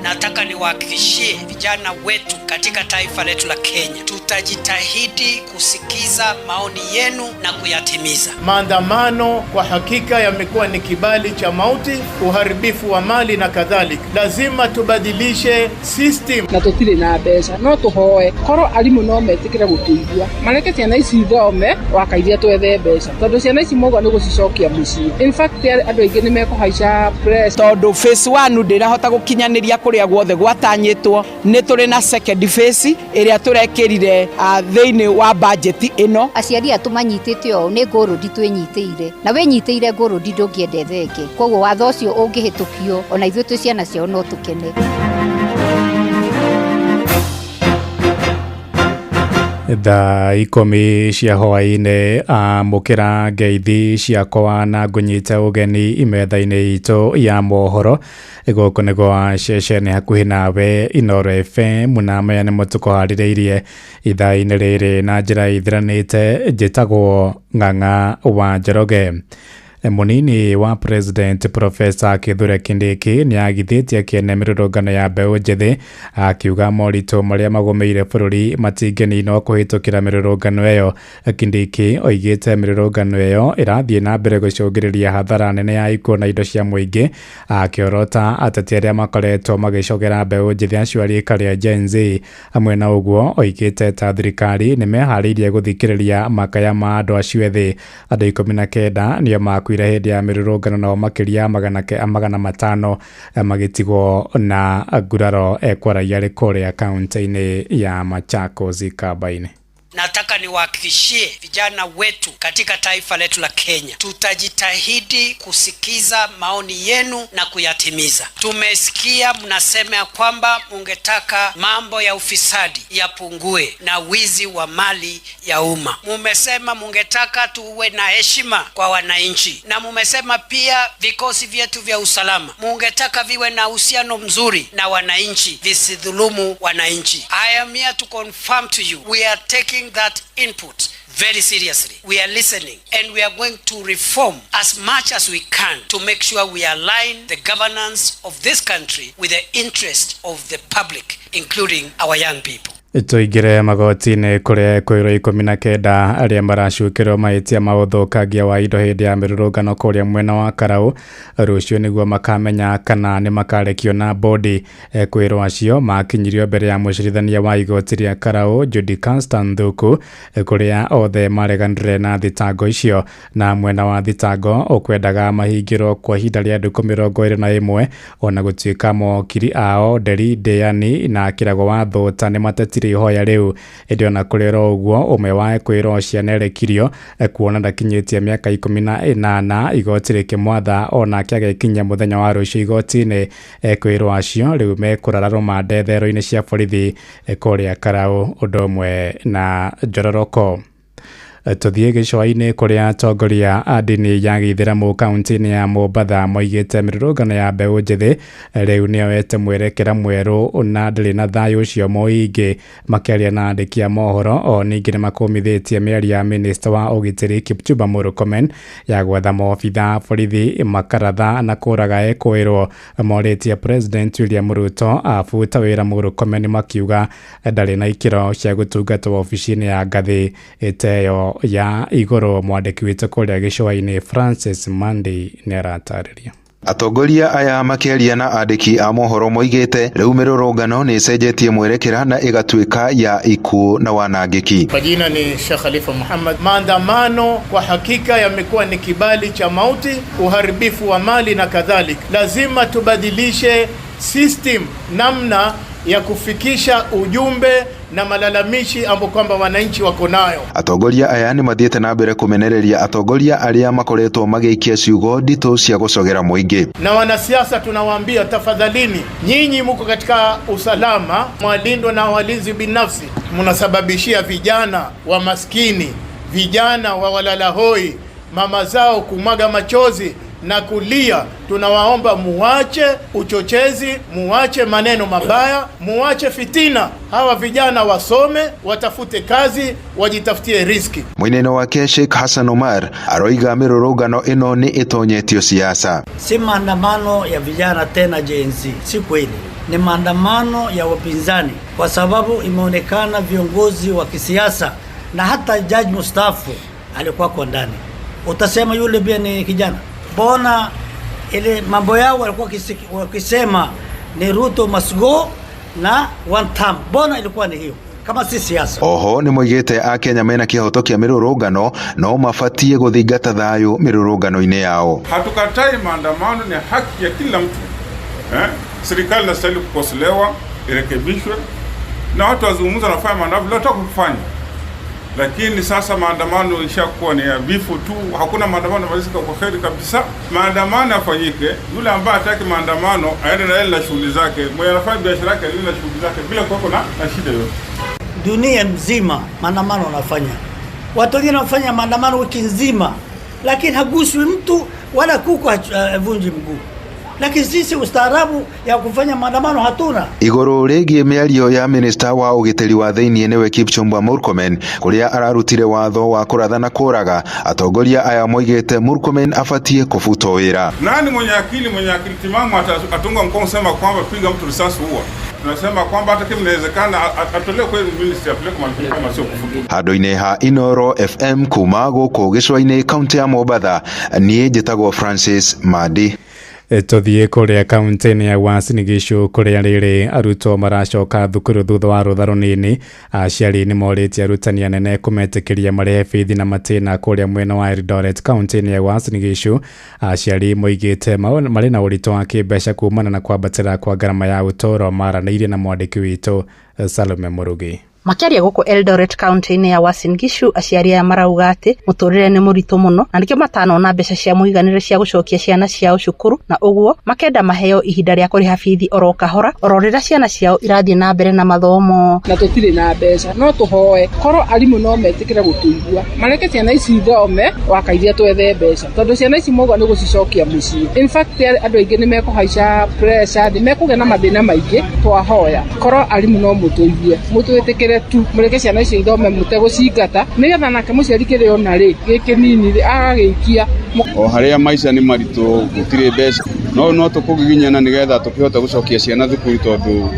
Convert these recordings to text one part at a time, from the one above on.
Nataka niwahakikishie vijana wetu katika taifa letu la Kenya, tutajitahidi kusikiza maoni yenu na kuyatimiza. Maandamano kwa hakika yamekuwa ni kibali cha mauti, uharibifu wa mali na kadhalika. Lazima tubadilishe system. Na tũtirĩ na mbeca no tũhoe korwo arimũ no metĩkĩre gũtũigua mareke ciana ici ithome wakairia twethe mbeca tondũ ciana ici mauga nĩ gũcicokia mũciĩ. In fact, andũ aingĩ nĩ mekũhaica press. Tondũ phase 1 ndĩrahota gũkinyanĩria kũrĩa guothe gwatanyĩtwo, nĩ tũrĩ na second phase ĩrĩa tũrekĩrire thĩinĩ wa budget ĩno. Aciari atũ manyitĩte ũũ nĩ ngũrũndi twĩnyitĩire na wĩnyitĩire ngũrũndi ndũngĩenda thenge, koguo watho ũcio ũngĩhĩtũkio ona ithuĩ twĩ ciana ciao no tũkene. Thaa 10 cia hwaĩ-inĩ, amũkĩra ngeithi ciakwa na ngũnyite ũgeni imetha-inĩ itũ ya mohoro. Gũkũ nĩ gwa ceceni hakuhĩ nawe Inooro FM, na maya nĩmo tũkũharĩrĩirie ithaa-inĩ rĩrĩ na njĩra ithiranĩte. Njĩtagwo Ng'ang'a wa Njoroge. Mũnini wa President Professor Kithure Kindiki nĩ agithĩtie kĩene mĩrũrũngano ya mbeũ njĩthĩ, akiuga moritũ marĩa magũmĩire bũrũri matingĩninwo kũhĩtũkĩra mĩrũrũngano ĩyo. Kindiki oigĩte mĩrũrũngano ĩyo ĩrathiĩ na mbere gũcũngĩrĩria hathara nene ya ikuũ na indo cia mũingĩ, akĩorota ateti arĩa makoretwo magĩcogera mbeũ njĩthĩ acio a rika rĩa Gen Z. Hamwe na ũguo, oigĩte ta thirikari nĩ meharĩirie gũthikĩrĩria makaya ma andũ acio ethĩ. Andũ 19 nĩo makuire hĩndĩ ya mĩrũrũngano, nao makĩria 500 magĩtigwo na nguraro, ekwaragia arĩ kũrĩa kaunti-inĩ ya Machakos Ikamba-inĩ. Nataka niwahakikishie vijana wetu katika taifa letu la Kenya, tutajitahidi kusikiza maoni yenu na kuyatimiza. Tumesikia mnasema ya kwamba mungetaka mambo ya ufisadi yapungue na wizi wa mali ya umma. Mumesema mungetaka tuwe na heshima kwa wananchi, na mumesema pia vikosi vyetu vya usalama mungetaka viwe na uhusiano mzuri na wananchi, visidhulumu wananchi. I am here to confirm to you we are taking that input very seriously. We are listening and we are going to reform as much as we can to make sure we align the governance of this country with the interest of the public, including our young people. Tũingĩre magoti-inĩ kũrĩa kwĩrwo 19 arĩa maracukĩrwo mahĩtia ma ũthũkangia wa indo hĩndĩ ya mĩrũrũngano kũrĩa mwena wa Karau rũciũ nĩguo makamenya kana nĩ makarekio na bodi. Kwĩrwo acio makinyirio mbere ya mũcirithania wa igoti rĩa Karau Judy Constant Thuku, kũrĩa othe mareganire na thitango icio, na mwena wa thitango ũkwendaga mahingĩrwo kwa ihinda rĩa ndukũ 21, ona gũtuĩka mokiri ao Nderi Ndĩani na Kĩrago wa Thũta nĩ matetire ihoya rĩu. Ĩndĩ ona kũrĩ oro ũguo, ũmwe wa ekwĩrwo acio nĩarekirio kuona ndakinyĩtie mĩaka 18, igoti rĩkĩmwatha onake agekinyia mũthenya wa rũciũ igoti-inĩ. Ekwĩrwo acio rĩu mekũrara rũmande thero-inĩ cia borithi kũrĩa Karau ũndũ ũmwe na Njororoko. Tũthiĩ gĩcũa-inĩ kũrĩa atongoria a ndini ya gĩithĩramu kaunti-inĩ ya Mombatha moigĩte mĩrũrũngano ya mbeũ njĩthĩ rĩu nĩyoete mwerekera mwerũ na ndĩrĩ na thayũ ũcio mũingĩ. Makĩaria na andĩki a mohoro, o ningĩ nĩmakũmithĩtie mĩario ya minista wa ũgitĩri Kipchumba Murkomen ya gwetha maobitha a borithi makaratha na kũraga ekũĩrwo. Morĩtie President William Ruto abuta wĩra Murkomen, makiuga ndarĩ na ikĩro cia gũtungata wabici-inĩ ya ngathĩ ĩteyo ya igũrũ. Mwandĩki witũ kũrĩa gĩcũa-inĩ Francis Mandi nĩaratarĩria. Atongoria aya makĩaria na andĩki a mohoro moigĩte rĩu mĩrũrũngano nĩ ĩcenjetie mwerekera na ĩgatuĩka ya ikuũ na wanangĩki. Kwa jina ni Sheikh Khalifa Muhammad. Maandamano kwa hakika yamekuwa ni kibali cha mauti, uharibifu wa mali na kadhalika. Lazima tubadilishe system, namna ya kufikisha ujumbe na malalamishi ambayo kwamba wananchi wako nayo. Atongoria aya nĩ mathiĩte na mbere kũmenereria atongoria arĩa makoretwo magĩikia ciugo nditũ cia gũcogera mũingĩ. Na wanasiasa tunawaambia, tafadhalini, nyinyi muko katika usalama, mwalindwa na walinzi binafsi, mnasababishia vijana wa maskini, vijana wa walalahoi, mama zao kumwaga machozi na kulia. Tunawaomba muache uchochezi, muache maneno mabaya, muache fitina. Hawa vijana wasome, watafute kazi, wajitafutie riziki. Mwineno wake Sheikh Hassan Omar aroiga mirurungano ino ni itonyetio siasa. Si maandamano ya vijana tena Gen Z, si kweli. Ni maandamano ya wapinzani, kwa sababu imeonekana viongozi wa kisiasa na hata jaji mstaafu alikuwa kwa ndani. Utasema yule pia ni kijana? Mbona ile mambo yao walikuwa wakisema ni Ruto must go na one term, mbona ilikuwa ni hiyo kama si siasa? Oho nĩ moigĩte akenya mena kĩhoto kĩa mĩrũrũngano no mabatie gũthingata thayũ mĩrũrũngano-inĩ yao. Hatukatai maandamano, ni haki ya kila mtu. Serikali inastahili kukosolewa, irekebishwe na watu wazungumza, wanafanya maandamano leo kufanya. Lakini sasa maandamano ishakuwa ni ya vifo tu, hakuna maandamano yanamalizika kwa kheri kabisa. Maandamano yafanyike, yule ambaye hataki maandamano aende na yeye na shughuli zake, mwenye anafanya biashara yake aende na shughuli zake bila kuweko na shida yoyote. Dunia mzima maandamano wanafanya, watu wengine wanafanya maandamano wiki nzima, lakini haguswi mtu wala kuku havunji mguu. Lakini sisi ustaarabu ya kufanya maandamano hatuna. Igũrũ rĩgiĩ mĩario ya minista wa ũgitĩri wa thĩinĩ nĩwe Kipchumba Murkomen kũrĩa ararutire watho wa kũratha na kũraga, atongoria aya moigĩte Murkomen abatie kũbutwo wĩra. Nani mwenye akili timamu atunga mkono sema kwamba piga mtu risasi huwa? Tunasema kwamba hata kama inawezekana atolewe kwa ministry apelekwe mahali kama sio kufutwa. Handũ-inĩ ha Inoro FM kuma gũkũ gĩcũa-inĩ kaunti ya Mombatha, niĩ njĩtagwo Francis Mandi. Tũthiĩ kũrĩa kaunti-inĩ ya Uasin Gishu kũrĩa rĩrĩ arutwo maracoka thukuru thutha wa rũtha rũnini. Aciari nĩ morĩtie arutani anene kũmetĩkĩria marĩhe bithi na matĩna kũrĩa mwena wa Eldoret kaunti-inĩ ya Uasin Gishu. Aciari moigĩte marĩ na ũritũ wa kĩmbeca kumana na kwambatĩra kwa ngarama ya ũtũũro. Maranĩirie na mwandĩki witũ Salome Mũrugi. Makiaria gũkũ Eldoret kaunti-inĩ ya Uasin Gishu, aciari aya marauga atĩ mũtũrĩre nĩ mũritũ mũno na nĩkĩo matanona mbeca cia mũiganĩre cia gũcokia ciana ciao cukuru, na ũguo makenda maheo ihinda rĩa kũrĩha bithi oro kahora oro rĩrĩa ciana ciao irathiĩ na mbere na mathomo. Na tũtirĩ na mbeca, no tũhoe korwo arimũ no metĩkĩre gũtũigua, mareke ciana ici ithome wakairia twethe mbeca, tondũ ciana ici mauga nĩ gũcicokia mũciĩ. In fact andũ aingĩ nĩ mekũhaica pressure, nĩ mekũgĩa na mathĩna maingĩ. Twahoya korwo arimũ no mũtũigue, mũtwĩtĩkĩre tu, mũreke ciana icio ithome mũtegũcingata, nĩgetha nake mũciari kĩrĩa ona rĩ gĩkĩ nini rĩ agagĩikia. O harĩa maica nĩ maritũ, gũtirĩ mbeca, no tũkũgiginyana nĩgetha tũkĩhote gũcokia ciana thukuru, tondũ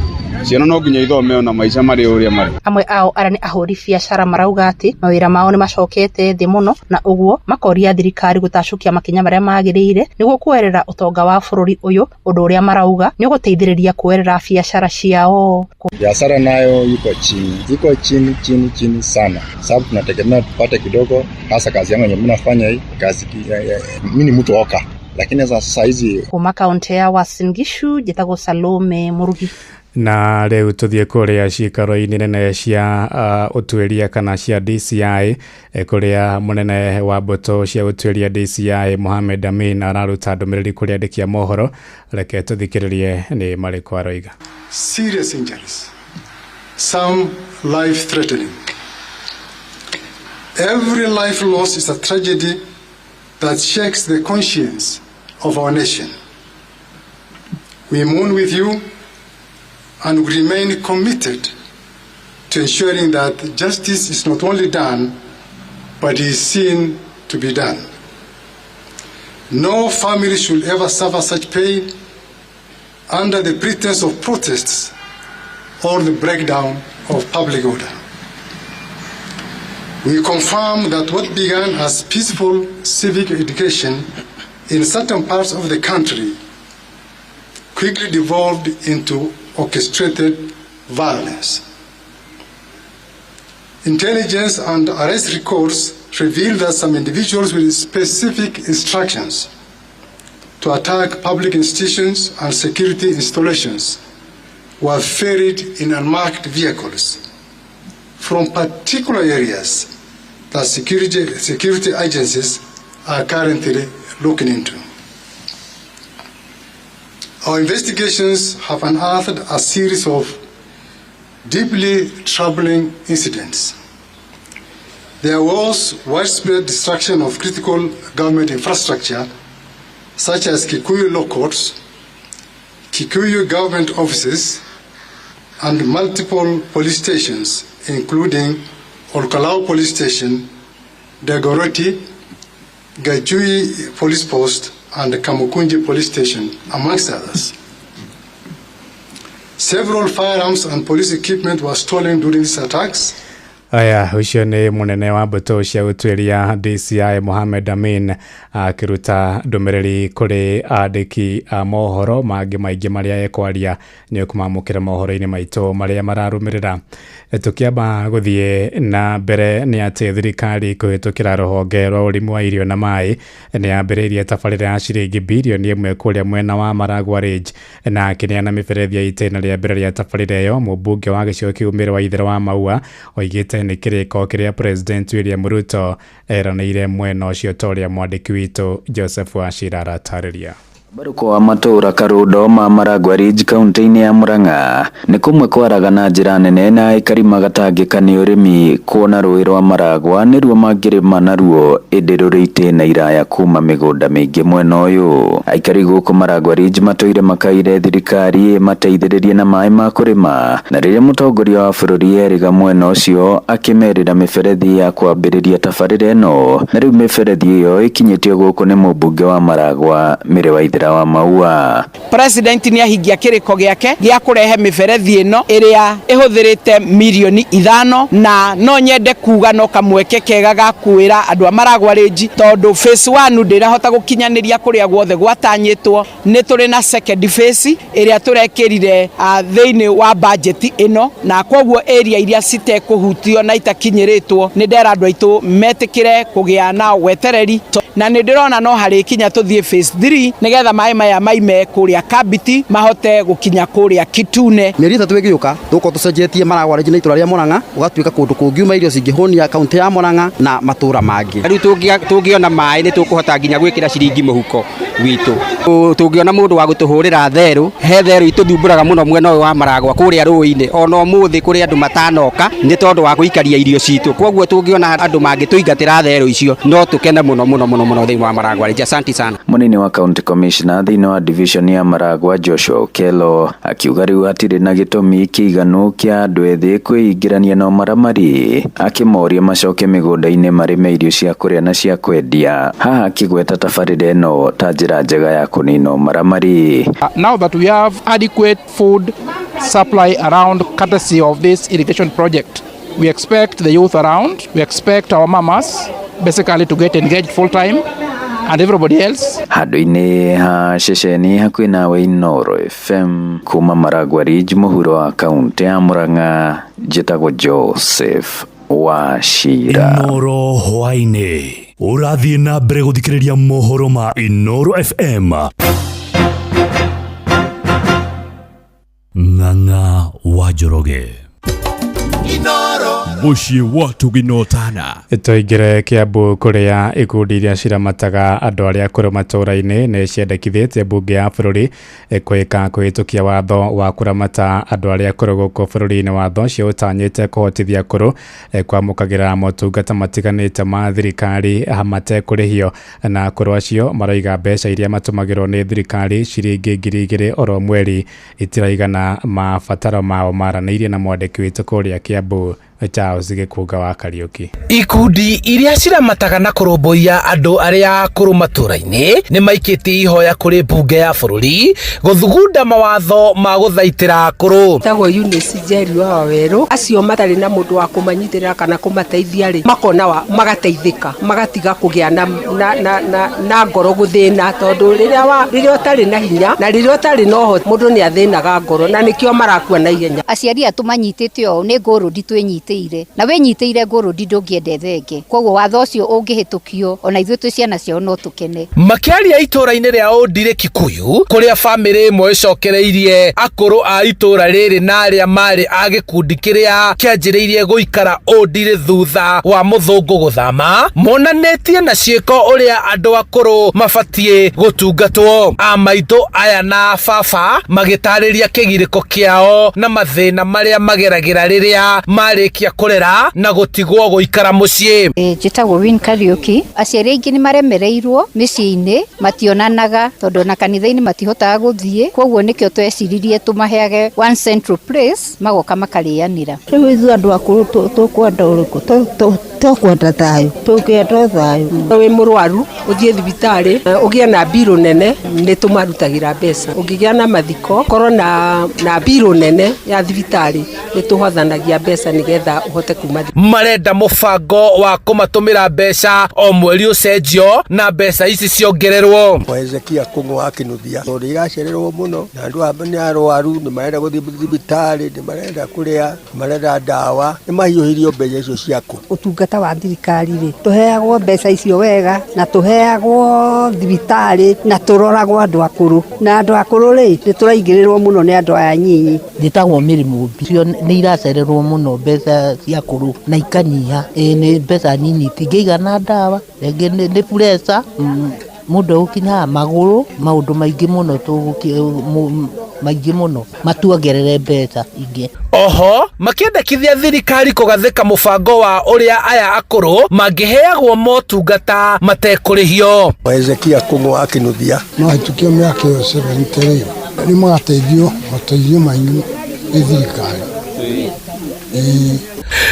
ciana no nginya ithome ona maica marĩ ũrĩa marĩ. Amwe ao arĩa nĩ ahũri biacara marauga atĩ mawĩra mao nĩ macokete thĩ mũno, na ũguo makoria thirikari gũtacũkia makinya marĩa magĩrĩire nĩguo kuoerera ũtonga wa bũrũri ũyũ, ũndũ ũrĩa marauga nĩ ũgũteithĩrĩria kuoerera biacara ciao. Biashara nayo iko chini, iko chini chini chini sana, sababu tunategemea tupate kidogo. Hasa kazi yangu yenye mimi nafanya hii kazi, mimi ni mtu oka, lakini sasa hizi. Kuma kaunti ya Uasin Gishu njĩtagwo Salome Mũrugi. Na rĩu tũthiĩ kũrĩa ciikaro-inĩ nene cia ũtuĩria kana cia DCI, kũrĩa mũnene wa mbũtũ cia ũtuĩria DCI Mohamed Amin araruta ndũmĩrĩri kũrĩ andĩki a mohoro. Reke tũthikĩrĩrie nĩ marĩkũ aroiga. Serious injuries, some life threatening. Every life lost is a tragedy that shakes the conscience of our nation. We mourn with you and we remain committed to ensuring that justice is not only done, but is seen to be done. No family should ever suffer such pain under the pretense of protests or the breakdown of public order. We confirm that what began as peaceful civic education in certain parts of the country quickly devolved into orchestrated violence. Intelligence and arrest records reveal that some individuals with specific instructions to attack public institutions and security installations were ferried in unmarked vehicles from particular areas that security agencies are currently looking into. Our investigations have unearthed a series of deeply troubling incidents. There was widespread destruction of critical government infrastructure, such as Kikuyu law courts, Kikuyu government offices, and multiple police stations, including Olkalou Police Station, Dagoretti, Gachui Police Post, and Kamukunji Police Station, amongst others. Several firearms and police equipment were stolen during these attacks. Aya ũcio nĩ mũnene wa mbũtũ cia ũtuĩria DCI Mohamed Amin akĩruta ndũmĩrĩri kũrĩ andĩki a mohoro. Mangĩ maingĩ marĩa ekwaria nĩ ũkũmamũkĩra mohoro-inĩ maitũ marĩa mararũmĩrĩra. Tũkĩamba gũthiĩ na mbere nĩ atĩ thirikari kũhĩtũkĩra rũhonge rwa ũrĩmi wa irio na maĩ nĩ yambĩrĩirie tabarĩra ya ciringi birioni 1 kũrĩa mwena wa Maragua Ridge, na akĩneana mĩberethi ya itĩna rĩa mbere rĩa tabarĩra ĩyo. Mũmbunge wa gĩcigo kĩu Mĩrĩ wa Ithe wa Maua oigĩte nĩ kĩrĩko kĩrĩa President William Ruto eranĩire mwena ũcio, ta ũrĩa mwandĩki witũ Joseph Wachira aratarĩria. Mbarũko wa matũũra Karundo ma Maragua Ridge kaunti-inĩ ya Murang'a nĩ kũmwe kwaraga na njĩra nene na aikari magatangĩka nĩ ũrĩmi, kuona rũĩ rwa Maragua nĩruo mangĩrĩma naruo ĩndĩ rũrĩ itĩna iraya kuma mĩgũnda mĩingĩ mwena ũyũ. Aikari gũkũ Maragua Ridge matũire makaire thirikari ĩmateithĩrĩrie na maĩ ma kũrĩma, na rĩrĩa mũtongoria wa bũrũri erĩga mwena ũcio akĩmerĩra mĩberethi ya kwambĩrĩria tabarĩra ĩno, na rĩu mĩberethi ĩyo ĩkinyĩtio gũkũ nĩ mũmbunge wa Maragua Mĩrĩ Waithera wa Maua. President nĩ ahingia kĩrĩko gĩake gĩa kũrehe mĩberethi ĩno ĩrĩa ĩhũthĩrĩte mirioni 5, na no nyende kuga no kamweke kega ga kwĩra andũ a Maragua Ridge, tondũ phase 1 ndĩrahota gũkinyanĩria kũrĩa guothe gwatanyĩtwo, nĩ tũrĩ na second phase ĩrĩa tũrekĩrire thĩinĩ wa budget ĩno, na koguo area iria citekũhutio na itakinyĩrĩtwo nĩ ndera andũ aitũ metĩkĩre kũgĩa na wetereri, na nĩ ndĩrona no harĩkinya tũthiĩ phase 3 nĩgetha maĩ maya maime kũrĩa Kabiti mahote gũkinya kũrĩa Kitune. Mĩeri 3 ĩgĩũka tũgũkorwo tũcenjetie Maragua Ridge na itũra rĩa Murang'a gũgatuĩka kũndũ kũngiuma irio cingĩhũnia kaunti ya Murang'a na matũra mangĩ. Rĩu tũngĩona maĩ nĩ tũkũhota nginya gwĩkĩra ciringi mũhuko witũ. Tũngĩona mũndũ wa gũtũhũrĩra therũ, he therũ itũthumbũraga mũno mwena ũyũ wa Maragua kũrĩa rũĩ-inĩ, ona ũmũthĩ kũrĩ andũ matanoka nĩ tondũ wa gũikaria irio citũ. Koguo tũngĩona andũ mangĩtũingatĩra therũ icio no tũkene mũno mũno mũno mũno thĩinĩ wa Maragua Ridge. Asante sana. Mũnini wa county commissioner thĩinĩ wa division ya Maragua Joshua Okello akiuga rĩu hatirĩ na gĩtũmi kĩiganu kĩa andũ ethĩ kwĩingĩrania na ũmaramari, akĩmoria macoke mĩgũnda-inĩ marĩme irio cia kũrĩa na cia kwendia, haha akĩgweta tabarĩra ĩno ta njĩra njega ya kũnina ũmaramari. Now that we have adequate food supply around courtesy of this irrigation project, we expect the youth around, we expect our mamas basically to get engaged full time and everybody else. Handũ-inĩ ha ceceni hakuhĩ nawe Inooro FM kuma Maragua Ridge mũhuro wa kaunti ya Murang'a, njĩtagwo Joseph Wachira. Inooro hwaĩ-inĩ ũrathiĩ na mbere gũthikĩrĩria mohoro ma Inooro FM. Ng'ang'a wa Njoroge, mũciĩ wa Tuginotana. Tũingĩre Kĩambu kũrĩa ikundi iria ciramataga andũ arĩa akũrũ matũũra-inĩ nĩ ciendekithĩtie mbunge ya bũrũri kwĩka kũhĩtũkia watho wa kũramata andũ arĩa akũrũ gũkũ bũrũri-inĩ. Watho ũcio ũtanyĩte kũhotithia akũrũ kwamũkagĩra motungata matiganĩte ma thirikari matekũrĩhio, na akũrũ acio maroiga mbeca iria matũmagĩrwo nĩ thirikari ciringi 2000 oro mweri itiraigana mabataro mao. Maranĩirie na mwandĩki witũ kũrĩa Kĩambu Charles Gĩkunga wa Kariũki. Ikundi iria ciramataga na kũrũmbũiya andũ arĩa akũrũ matũũra-inĩ nĩ maikĩtie ihoya kũrĩ mbunge ya bũrũri gũthugunda mawatho ma gũthaitĩra akũrũ. Tagwo Eunice Njeri wa Wawerũ. Acio matarĩ na mũndũ wa kũmanyitĩrĩra kana kũmateithia rĩ, makona wa magateithĩka, magatiga kũgĩa na ngoro gũthĩna, tondũ rĩrĩa ũtarĩ na hinya na rĩrĩa ũtarĩ na ũhoti, mũndũ nĩ athĩnaga ngoro na nĩkĩo marakua na ihenya. Aciari a tũmanyitĩte ũũ nĩ ngũrũndi twĩnyitĩire, na wĩnyitĩire ngũrũndi ndũngĩenda thenge, koguo watho ũcio ũngĩhĩtũkio ona ithuĩ twĩ ciana ciao no tũkene. Makĩaria itũũra-inĩ rĩa Ũndire Kikuyu kũrĩa bamĩrĩ ĩmwe ĩcokereirie akũrũ a itũũra rĩrĩ na arĩa marĩ a gĩkundi kĩrĩa kĩanjĩrĩirie gũikara Ũndire thutha wa mũthũngũ gũthama, monanĩtie na ciĩko ũrĩa andũ akũrũ mabatiĩ gũtungatwo. A maitũ aya na baba magĩtarĩria kĩgirĩko kĩao na mathĩna marĩa mageragĩra rĩrĩa marĩkia marĩkia kũrera na gũtigwo gũikara mũciĩ. Njĩtagwo Win Kariuki. Aciari aingĩ nĩ maremereirwo mĩciĩ-inĩ, mationanaga tondũ ona kanitha-inĩ matihotaga gũthiĩ, koguo nĩkĩo tweciririe tũmaheage one central place magoka makarĩanĩra. Rĩu ithuĩ andũ akũrũ tũkwenda ũrĩkũ? Tũkwenda thayũ, tũngĩenda thayũ. Wĩ mũrwaru ũthiĩ thibitarĩ, ũgĩe na mbirũ nene, nĩ tũmarutagĩra mbeca. Ũngĩgĩa na mathiko korwo na mbirũ nene ya thibitarĩ, nĩ tũhothanagia mbeca nĩgetha ũhote kuma. Marenda mũbango wa kũmatũmĩra mbeca o mweri ũcenjio na mbeca ici ciongererwo. Hezekia Kung'u wa Kinuthia, tondũ iracererwo mũno na andũ aya nĩ arwaru, nĩ marenda gũthiĩ thibitarĩ, nĩ marenda kũrĩa, nĩ marenda ndawa, nĩ mahiũhirio mbeca icio ciaku. Ũtungata wa thirikari rĩ, tũheagwo mbeca icio wega na tũheagwo thibitarĩ na tũroragwo andũ akũrũ, na andũ akũrũ rĩ, nĩ tũraingĩrĩrwo mũno nĩ andũ aya nyinyi. Njĩtagwo Mary Mũmbi. Cio nĩ iracererwo mũno mbeca cia kũrũ na ikanyiha. Ĩĩ nĩ mbeca nyinyi, itingĩigana ndawa, rĩngĩ nĩ pressure, mũndũ egũkinyaga magũrũ, maũndũ maingĩ mũno, maingĩ mũno, matuongerere mbeca ingĩ. Oho makĩendekithia thirikari kũgathĩka mũbango wa ũrĩa aya akũrũ mangĩheagwo motungata matekũrĩhio. Hezekia Kung'u wa Kinuthia. Mahĩtũkia mĩaka ĩyo 70 rĩ, nĩ magateithio mateithio maingĩ nĩ thirikari.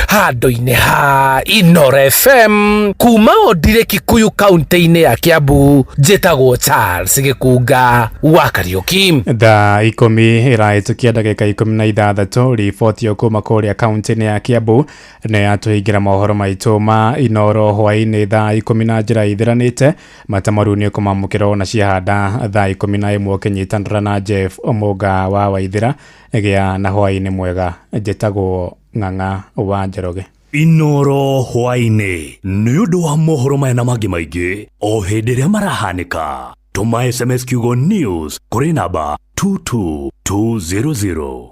Handũ-inĩ ha Inooro FM kuma Ondire Kikuyu kaunti-inĩ ya Kiambu, njĩtagwo Charles Gĩkunga wa Kariuki. Thaa 10 ĩrahĩtũkia ndagĩka 16. Riboti kuma kũrĩa kaunti-inĩ ya Kiambu nĩ yatũhingĩra mohoro maitũ ma Inooro hwaĩ-inĩ thaa 10 na njĩra ithiranĩte. Matamaru nĩ ũkũmamũkĩra ona ciahanda thaa 11 ũkĩnyitanĩra na Jeff Omunga wa Waithĩra. Gĩa na hwaĩ-inĩ mwega. Njĩtagwo Ng'ang'a wa Njoroge. Inooro hwaĩ-inĩ nĩ ũndũ wa mohoro maya na mangĩ maingĩ o hĩndĩ ĩrĩa marahanĩka. Tũma SMS kiugo news kũrĩ namba 22200.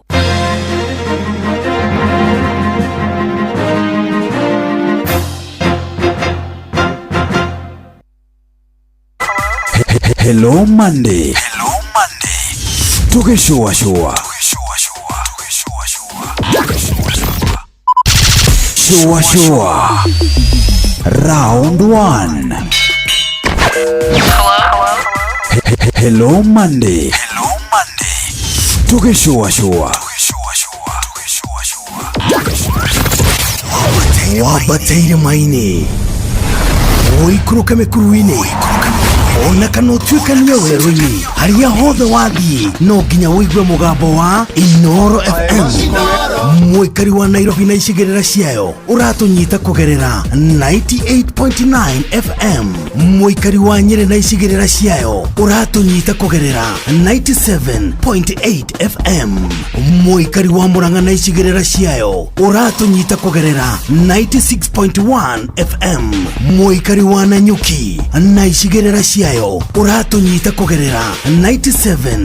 Hello Monday. Tũgĩcũacũa. Shua shua. Round 1. Hello Monday. Tũgĩcũacũa. Wambateire maini, ũikũrũke mĩkuru-inĩ, ona kana ũtuĩkanie werũ-inĩ, harĩa hothe wathiĩ no nginya ũigue mũgambo wa Inooro FM. Mũikari wa Nairobi na icigĩrĩra ciayo ũratũnyita kũgerera 98.9 FM. Mũikari wa Nyĩrĩ na icigĩrĩra ciayo ũratũnyita kũgerera 97.8 FM. Mũikari wa Murang'a na icigĩrĩra ciayo ũratũnyita kũgerera 96.1 FM. Mũikari wa Nanyuki na icigĩrĩra ciayo ũratũnyita kũgerera 97